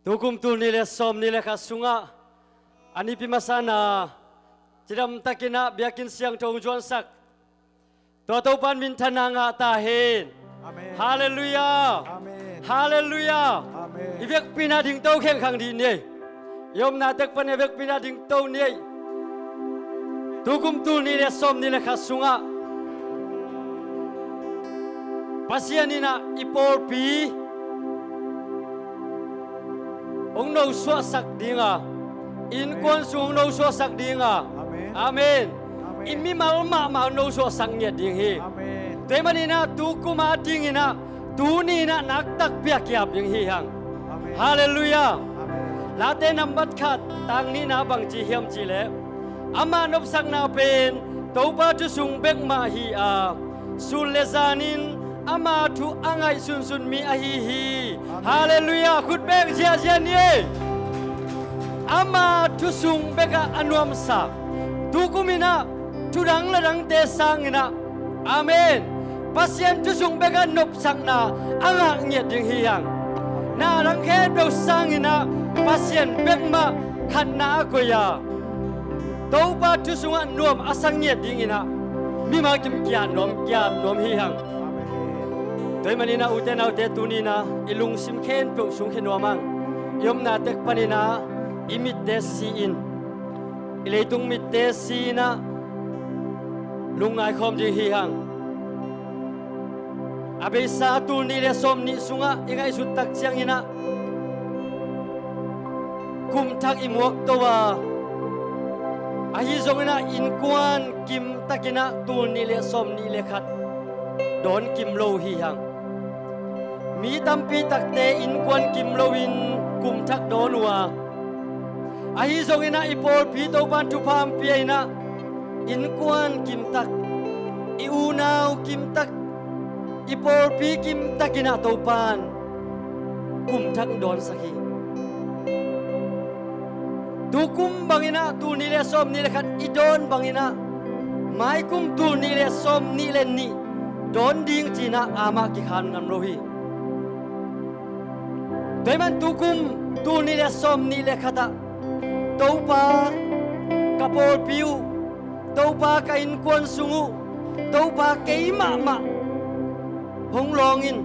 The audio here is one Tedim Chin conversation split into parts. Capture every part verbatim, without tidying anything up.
Tukum tul nih le sawm nih le khat sungah a nipi masa-in ah cidamtakin ah biakinn siangtho hong zuansak tua Topa in minthanna ngah ta hen. Amen. Halleluiah. Amen. Halleluiah. Amen. I vekpi-in ah dingto khengkhang dih ni ei. I omna tek pan i vekpi-in ah dingto ni ei. Tukum tul nih le sawm nih le khat sungah Pasian in ah i pawlpi hong nosuahsak ding a, i innkuan sung hong nosuahsak ding a. Amen. Amen. Amen. I mimal mahmah hong nosuahsak ngiat ding hi. Amen. Tua ahih manin ah tukum a dingin ah tuni-in ah nakpi-in ah ki-ap ding hi hang. Amen. Halleluiah. Amen. Late nambat khat tang nihna bangci hiam cih leh, ama nopsakna pen Topa thu sung bek mah hi a, sun le zanin ama thu a ngaihsunsun mi ahi hi. Amen. Halleluiah. Khut beng ziahziah ni ei. Ama thu sung bekah a nuamsa, tukum in ah thu dang le dangte sangin ah, amen, Pasian thu sung bekah nopsakna a ngah ngiat ding hi hang. Na dang khempeuh sangin ah Pasian bek mah khatna a koih a, Topa thu sungah nuam a sa ngiat dingin ah mimal kim ki-ap nuam, ki-ap nuam hi hang. Amen. Tua ahih manin ah ute naute, tuni-in ah i lungsim khempeuh sungkhia nuam hang. I omna tek panin ah i mitte si-in, i leitung mitte si-in ah lungngai khawm ding hi hang. A beisa tul nih le sawm nih sungah i ngaihsut tak ciangin ah kum thak i muakto a, ahi zongin ah innkuan kimtakin ah tul nih le sawm nih le khat dawn kim lo hi hang. Mi tampi takte innkuan kim loin kum thak dawn uh a, ahi zongin ah i pawlpi Topa in thupha hong pia-in ah innkuan kimtak, i unau kimtak, i pawlpi kimtakin ah Topa in kum thak dawnsak hi. Tukum bangin ah tul nih le sawm nih le khat i dawn bangin ah maikum tul nih le sawm nih le nih dawn ding ci-in ah amah kikhan ngam lo hi. Tua ahih manin tukum tul nih le sawm nih le khat ah, Topa, ka pawlpi uh, Topa, ka innkuan sung uh, Topa, kei mahmah hong lawng in,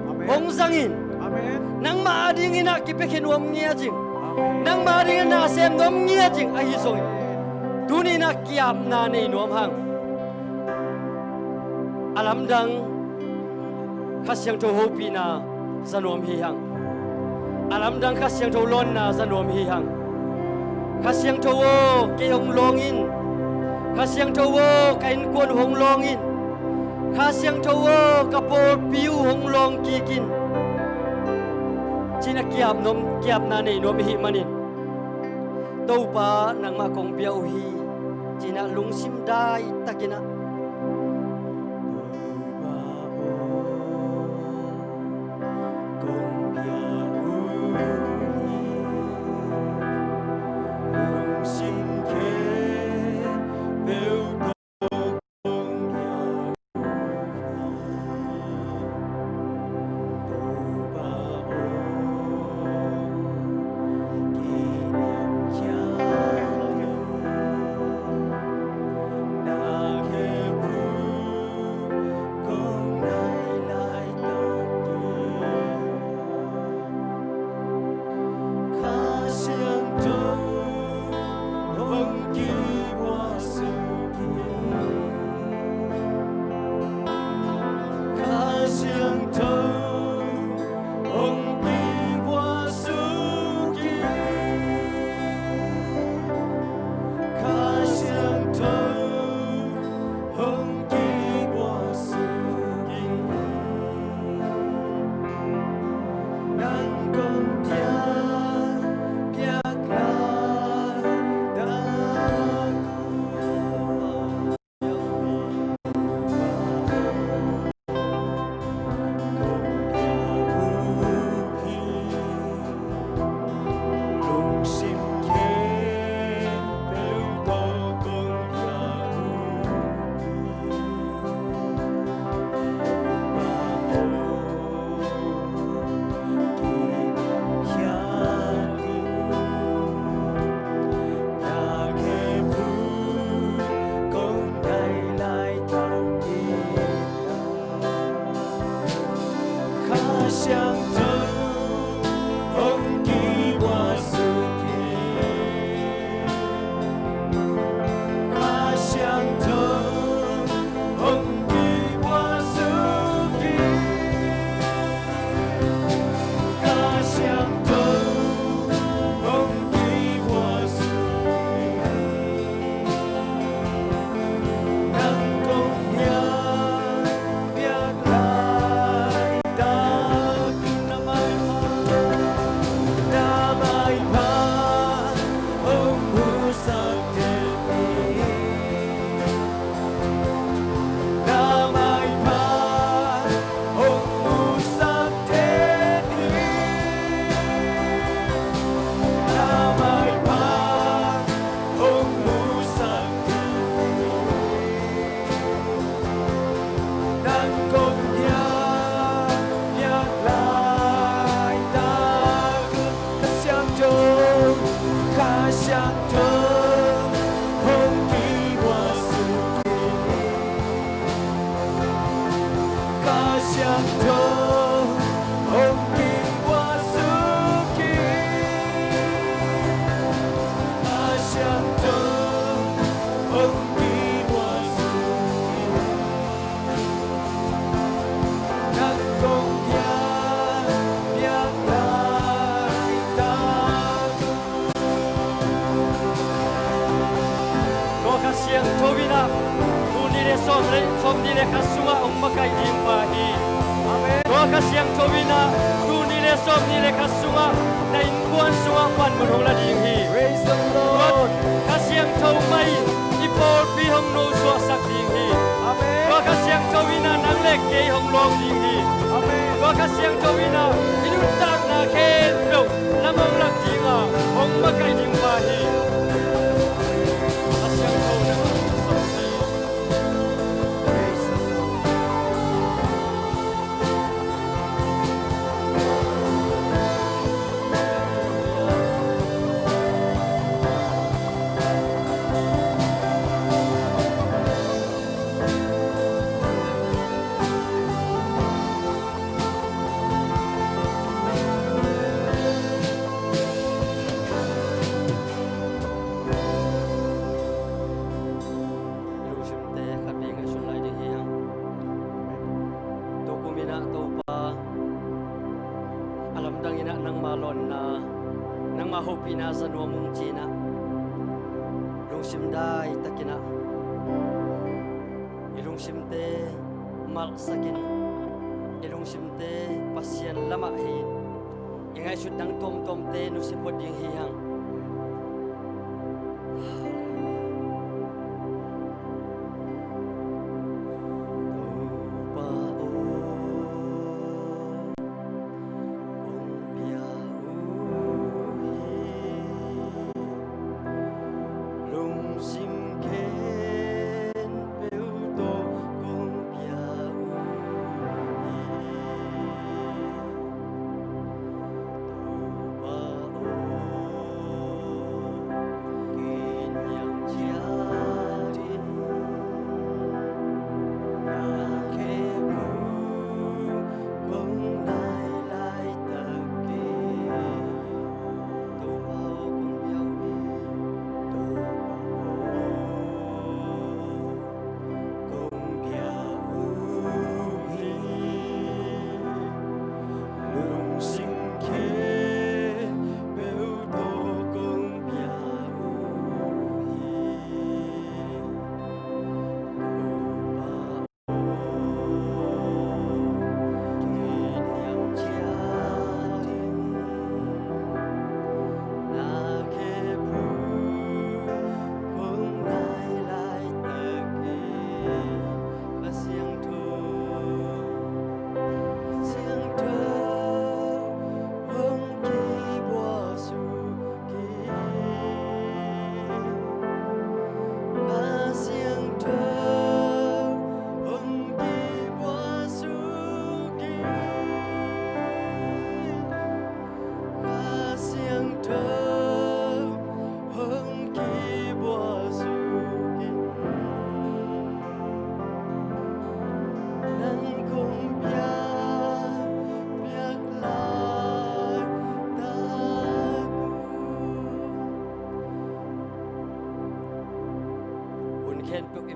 amen, hong zang in. Amen. Nangmah adingin ah kipiakhia nuam ngiat ing. Amen. Nangmah adingin ah na sem nuam ngiat ing. Ahi zongin tuni-in ah ki-apna nei nuam hang. A lamdang Kha Siangtho hopihna za nuam hi hang. A lamdang Kha Siangtho lawnna za nuam hi hang. Kha Siangtho aw, kei hong lawng in. Kha Siangtho aw, ka innkuan uh hong lawng in. Kha Siangtho aw, ka pawlpi uh hong lawng kik in, ci-in ah ki-ap nuam, ki-apna nei nuam i hih manin, Topa, nangmah kong bia uh hi, ci-in ah lungsim daitakin ah, Topa aw, kong bia uh hi, lungsim khempeuh tawh kong bia uh hi. Topa aw, kiniamkhiat in, na khe Kha Siangtho hong kibuaksuk hi. Kha Siangtho hong kibuaksuk hi. Kha Siangtho hong kibuaksuk hi. Nang kong hiam piak laitak, na maipha, na maipha hong musak hi. Na maipha hong musak hi. Na maipha hong musak hi. Nang kong hiam piak laitak, Kha Siangtho, Kha Siangtho hong kibuaksuk hi. Kha Siangtho hong kibuaksuk hi. Kha Siangtho hong kibuaksuk hi. Nang kong hiam piak laitak, tua Kha Siangtho in ah tul nih le sawm le, sawmnih le khat sungah hong makaih ding pa hi. Amen. Tua Kha Siangtho in ah tul nih le sawmnih le khat sungah na innkuan sungah panmun hong la ding hi. Praise the Lord. Tua Kha Siangtho mah in i pawlpi hong nosuahsak ding hi. Amen. Tua Kha Siangtho in ah nang le kei hong lawng ding hi. Amen. Tua Kha Siangtho in ah i nuntakna khempeuh lam hong lak ding a, hong makaih ding pa hi. Kha Siangtho nang hong sawm hi. Praise the Lord. I lungsimte khat vei ngaihsun lai ding hi hang. Tukum in ah Topa, a lamdang in ah nangma lawnna, nangma hopihna za nuam ung ci-in ah, lungsim dai takin ah i lungsimte malhsakin, i lungsimte Pasian lamah hei-in, i ngaihsut dang tuamtuamte nusia phot ding hi hang. Halleluiah. Topa aw, kong pia uh hi, lungsim khempeuh tawh kong pia uh hi. Topa aw,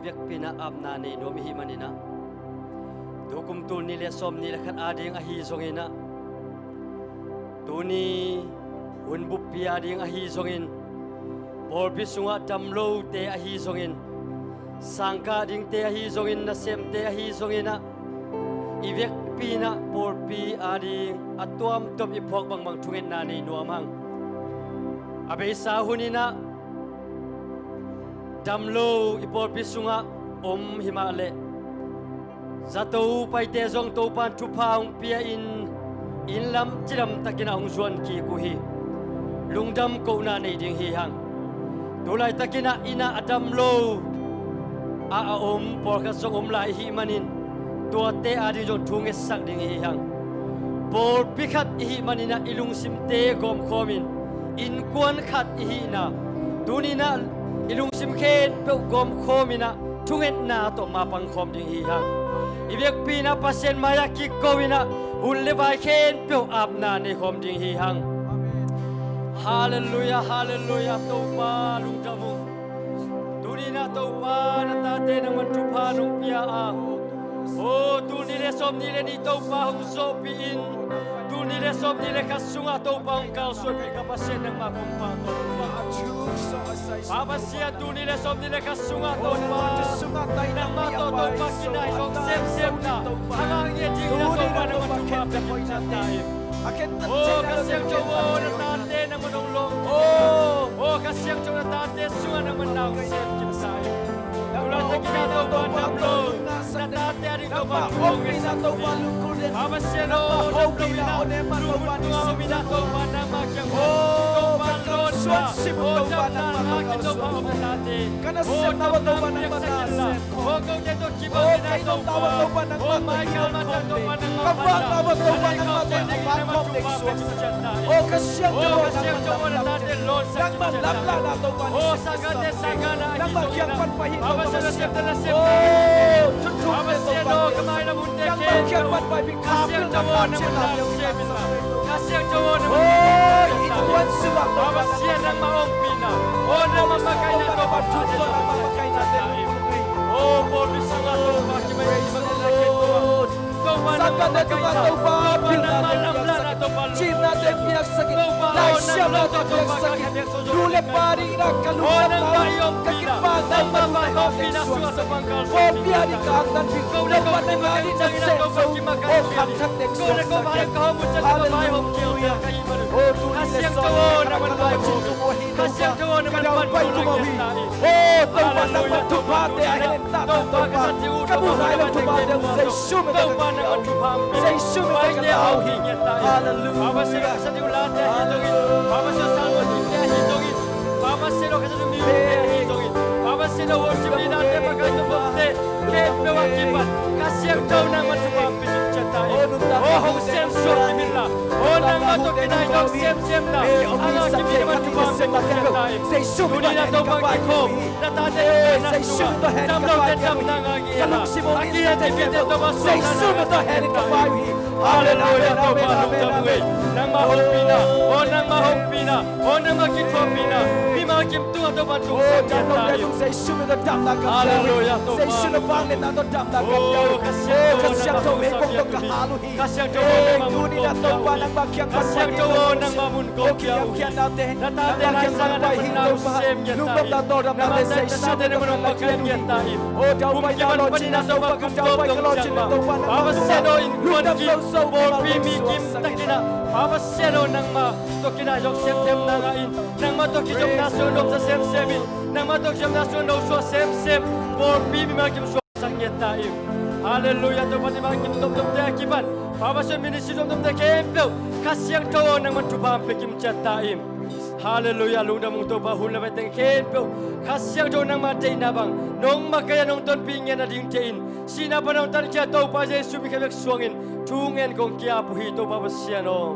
vekpi in ah apna nei nuam i hih manin ah, tukum tul nih le sawmnih le khat ading ahi zongin ah, tuni hun buppi ading ahi zongin, pawlpi sungah damlote ahi zongin, sangkah dingte ahi zongin, nasemte ahi zongin ah, i vekpi in ah pawlpi ading a tuamtuam i phuak bangbang thungetna nei nuam hang. A beisa hun in ah damlo i pawlpi sungah om himah leh, zato paite zong Topa'n thupha hong pia-in, inn lam cidam takin ah hong zuan kik uh hi. Lungdam kohna nei ding hi hang. Tulaitakin ah inn ah a damlo a, a om pawlkhat zong om lai i hih manin, tuate ading zong thu ngetsak ding i hi hang. Pawlpi khat i hih manin ah i lungsimte gawmkhawmin, innkuan khat i hihna, tuni in ah i lungsim khempeuh gawmkhawmin ah thungetna tawh mapangkhawm ding hi hang. I vekpi in ah Pasian mai-ah kikko in ah hun le vai khempeuh apna neikhawm ding hi hang. Halleluiah, halleluiah, Topa lungdam ung. Tuni in ah Topa na tate nangman thupha nong pia a, aw, tul nih le sawmnih le nih Topa hong zawhpih in, tul nih le sawmnih le khat sungah Topa hong kalsuanpih ka Pasian nangmah kong pahtawi. Pa Pasian, tul nih le sawmnih le khat sungah Topa, nangmah tawh Topa kinai hong semsemna a ngah ngiat dingin ah Topa nangmah thupha pia in. Aw, Kha Siangtho aw, na tate nangmah hong lawng. Aw, Kha Siangtho na tate sungah nangmah na hong sem kim sa in. Nangmah hong pina Topa damlo, na tate ading Topa thu hong ngetsak in. Pa Pasian aw, damlo in ah, lungdam in ah Topa nangmah kiang pan Topa lawnna, aw, damna ngak in Topa om na tate, aw, damna piaksak in la. Aw, kote tawh kibang in ah Topa, aw, mai kal mah tawh Topa nangmah manna, aw, Kha Siangtho aw, nangmah tate lawnsak in ciat ta in. Aw, sangkahte sangkahna ahi zongin ah, Pa Pasian aw, na sepna na sepna ahi zongin, Pa Pasian aw, ka mai lam hunte khempeuh, Kha Siangtho aw, nangmah na sem in la. Kha Siangtho aw, nangmah na sem in la. Pa Pasian nangmah ompihna, aw, nangmah makaihna Topa tate lawnsak in ciat ta in. Aw, pawlpi sungah Topa kimaina, kimaina khempeuh ah Topa nangmah makaihna, Topa nangmah lamlahna Topa lungdam in. Topa aw, nang lo tawh Topa ka khenbeng sawzawh ding ka hi mah. Aw, nangmah i ompihna, nangmah ka ompihna sungah Topa hong kalsuanpih in ciat ta in. Ko le ko kimakai ciangin ah Topa kimakai ciangin, ko le ko vai ka hong mu ciang Topa vai hong kihel ciang ka hi mah. Kha Siangtho aw, nangmah na hong mu. Kha Siangtho aw, nangmah na hong mu ciat ta in. Aw, Topa nangmah thuphate a hen taktak Topa, ka muh nai lo thuphate uh Jesu min tawh ka kihau hi. Jesu min tawh ka lau hi. Halleluiah. Pa Pasian aw, ka sa diu late ahi zongin, Pa Pasian aw, salmo dingte ahi zongin, Pa Pasian aw, ka sa diu musicte ahi zongin, Pa Pasian aw, worship leaderte, makai tawh bawmte khempeuh a kipan Kha Siangtho nangmah thupha pia kim ciat ta in. Aw, hong semsuak kim in la. Aw, nangmah tawh kinai hong semsemna a ngah kim in, nangmah thupha pia kim ciat ta in. Tuni in ah Topa kikhawm, na tate hong khenna sungah damlote damna ngah in la, a kiat i mite Topa suahtakna ngah kim ciat ta in. Halleluiah, Topa lungdam ung ei. Nangmah hopihna, aw, nangmah hopihna, aw, nangmah kithuahpihna mimal kim tungah Topa hong tungsak ciat ta in. Halleluiah, Topa. Aw, Kha Siangtho aw, nangmah hong tungsak ciat ta in. Kha Siangtho aw, nangmah mun kong pia uh hi. Kha Siangtho aw, nangmah mun kong pia uh hi. Na tate lai sangah nangmah na hong sem ngiat ta in. Nangmah na tate nangmah na hong makaih ngiat ta in. Kum kipan panin ah Topa kum tawp dong ciang mah, Pa Pasian aw, innkuan kim, pawlpi mi kim takin ah, Pa Pasian aw, nangmah tawh kinai zong semsemna ngah in, nangmah tawh kizopna sungah nuamsa semsem in, nangmah tawh kizopna sungah nosuah semsem, pawlpi mimal kim suah sak ngiat ta in. Halleluiah, Topa, mimal kim tawmtawmte a kipan Pa Pasian ministry tawmtawmte khempeuh Kha Siangtho aw, nangmah thupha hong pia kim ciat ta in. Halleluiah, lungdam ung Topa, hun le vai teng khempeuh Kha Siangtho nangmah deihna bang nong makaih a nong tonpih ngiat nadingte in sihna pan hong tankhia Topa Jesu min khat bek suangin thu ngen kong ki-ap uh hi Topa Pasian aw.